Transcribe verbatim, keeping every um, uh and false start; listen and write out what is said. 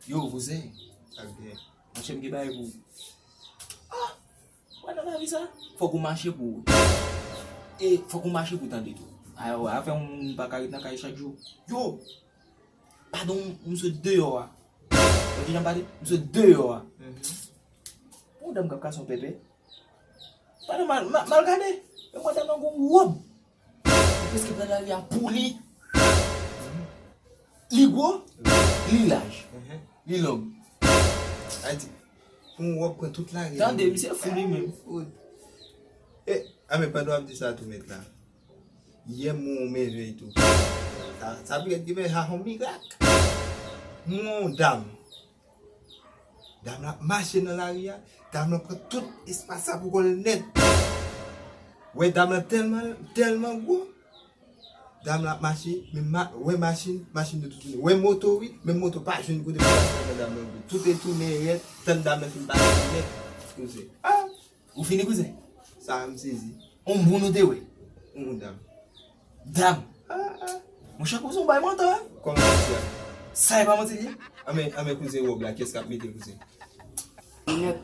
Yo, kouzen. Sa k gen? Monchè, m gen bagay pou ou. Ah! Wè nan lavi sa, fòk ou mache pou ou. E fòk ou mache pou tande tou. Ayo, afè yon moun pa ka ret nan kay chak jou. Yo! Padon, m sot deyò a. Wè kijan m pale? M sot deyò a. Mhm. Pou yon dam k ap kase yon pèpè. Padon, mal, mal, mal gade. Men mwen dam nan gon wòb. Li prèske pran lari a pou li. Li gwo, li laj, li long. Sa di, pou yon wòb pran tout lari a. Tande, misye fou li menm. Fou. E, a, men pandan w ap di sa tou, mèt la. Yè m wè yon mèvèy tou. Sa, sa pèt gen mèvèy, sa yon mirak. M wè yon dam. Dam la ap mache nan lari a, dam la pran tout espas sa pou kò l nèt. Wè dam la tèlman, tèlman gwo. Dam la ap mache, men ma, wè machin, machin yo tout vini. Wè moto wi, men moto pa jwenn kote pou pase nan dam nan gwo. Tout e tounen rèd, tann dam nan fin pase nèt. Kouzen. Ah! Ou fini, kouzen? Sa a m sezi. On moun ou te wè? On dam. Dam? Ah, ah. Monchè, kouzen, ou bay manti, wi. Kòman manti a? Sa e pa manti li ye? Anben, anben, kouzen, wòb la, kiyès k ap mete l, kouzen? Nèt.